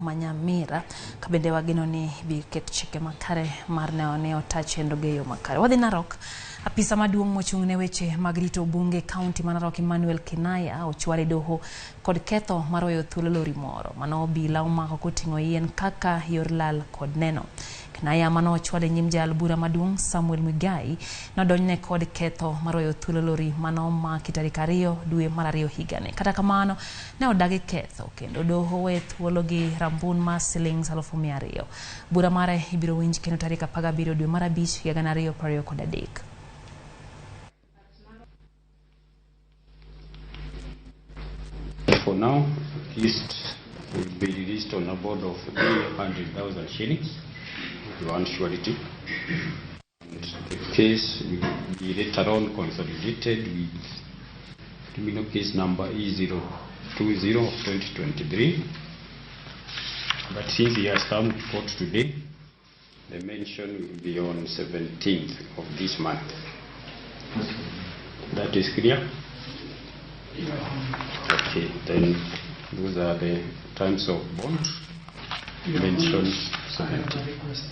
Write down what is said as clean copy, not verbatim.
Ma Nyamira ka bende wageno ni ibi ket chike makare mar neno ni ota chenro gi e yo makare. Wadhi Narok, apisa maduong' mochung' ne weche mag rito bunge e kaunti ma Narok Emmanuel Kinaya ochwal e doho kod ketho mar weyo thuolo lori moro mano obila omako koting'o yien kaka yor lal kod neno. Kinaya mano ochwal e nyim jayal bura maduong' Samuel Muigai nodonjne kod ketho mar weyo thuolo lori mano omaki tarik 2 dwe mar 2 higani. Kata kamano ne odagi ketho kendo doho weye thuolo gi rambun mar silings 200,000. Bura mare ibiro winj kendo tarik 17 dwe mar 5 higa 2023. For now, accused will be released on a bond of 300,000 shillings, one surety. And the case will be later on consolidated with criminal case number E020 of 2023. But since he has come to court today, the mention will be on 17th of this month. That is clear? Okay, then those are the terms of bond mentioned. I have a request.